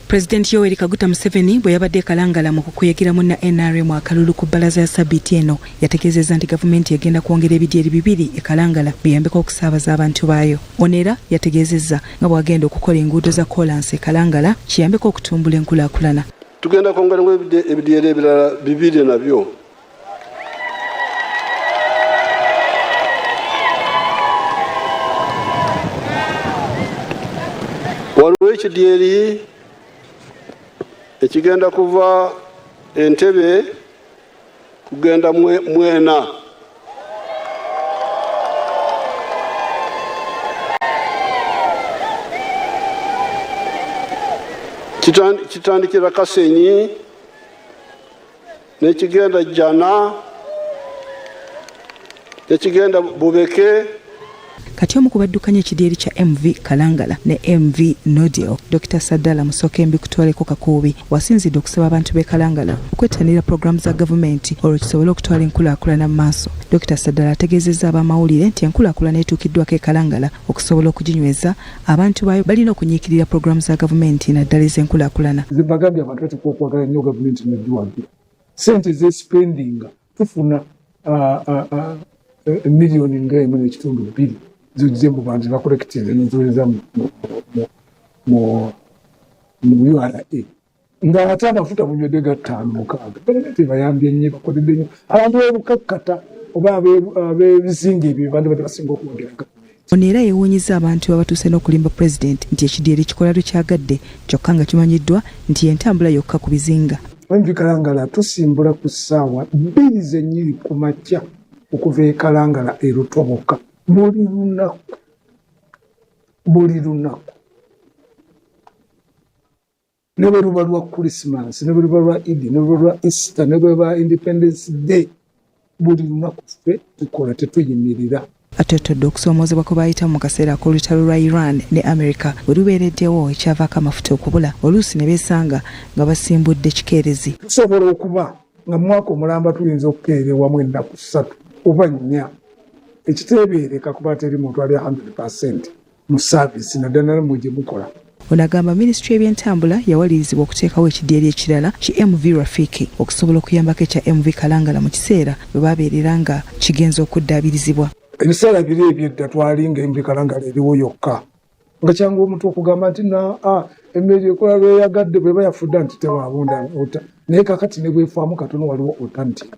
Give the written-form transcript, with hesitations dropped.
Pulezidenti Yoweri Kaguta Museveni bwe yabadde e Kalangala mu kukuyegera munna NRM akalulu ku bbalaza ya sabbiiti eno, yategeezezza nti gavumenti egenda kwongera ebidyeri bibiri e Kalangala biyambeko okusaabaza abantu baayo. Ono era yategeezezza nga bw'agenda okukola enguudo za koolansi e Kalangala kiyambeko okutumbula enkulaakulana. Tugenda kwongeramu ebidyeri ebirala bibiri nabyo. Waliwo ekidyeri ekigenda kuva Entebbe kugenda Mwena. Kitandikira Kasenyi nekigenda Jana nekigenda Bubeke. Kati omu ku baddukanya ekidyeri kya MV Kalangala ne MV Nodil, Dokita Sadala Musoke Mbikutwaleko Kakuubi, wasinzidde okusaba abantu b'e Kalangala okwettanira pulogulaamu za gavumenti olwo kisobole okutwala enkulaakulana mu maaso. Dokita Sadala ategeezezza ab'amawulire nti enkulaakulana etuukiddwako e Kalangala okusobola okuginyweza, abantu baayo balina okunyiikirira pulogulaamu za gavumenti naddala ez'enkulaakulana. Nze mbagambye abantu bateekwa okwagala nnyo gavumenti n'ogiwagira. Ssente z'esipendinga tufuna miliyoni nga emu n'ekitundu bbiri zojje mu bantu bakolekitinze noziwereza mu URA nga ate amafuta munywedde ga ttaano mukaaga. Gavumenti ebayambye nnyo, ebakoledde nnyo abantu b'ebukakkata oba ab'ebizinga ebyo bantu badde basinga okuwagira gavumenti. Ono era yeewuunyizza abantu abatuuse n'okulimba Pulezidenti nti ekidyeri kikola lwekyagadde kyokka nga kimanyiddwa nti y'entambula yokka ku bizinga. MV Kalangala tusimbula ku ssaawa bbiri zennyini ku makya okuva e Kalangala e Lutoboka buli lunaku, buli lunaku. Ne bwe luba lwa Christmas, ne bwe luba lwa Idi, ne bwe luba lwa Easter, ne bwe luba Independence Day, buli lunaku ffe tukola tetuyimirira. Attottodde okusoomoozebwa kwe baayitamu mu kaseera ak'olutalo lwa Iran ne America we lubeereddewo ekyavaako amafuta okubula oluusi ne beesanga nga basimbudde kikeerezi. Tusobola okuba nga mu mwaka omulamba tuyinza okukeerewamu ennaku 3 oba 4, ekiteebeereka kuba teri muntu ali 100% mu saaviisi naddala nammwe gye mukola. Ono agamba minisitule y'ebyentambula yawalirizibwa okuteekawo ekidyeri ekirala ki MV Rafiki okusobola okuyambako ekya MV Kalangala mu kiseera we babeerera nga kigenze okuddaabirizibwa. Ebiseera biri eby'edda twali nga MV Kalangala eriwo yokka, nga kyangu omuntu okugamba nti naa emmeri ekola lweyagadde bweba yafudde nti tewabunda ota, naye kakati ne bwefaamu katono waliwo alternative.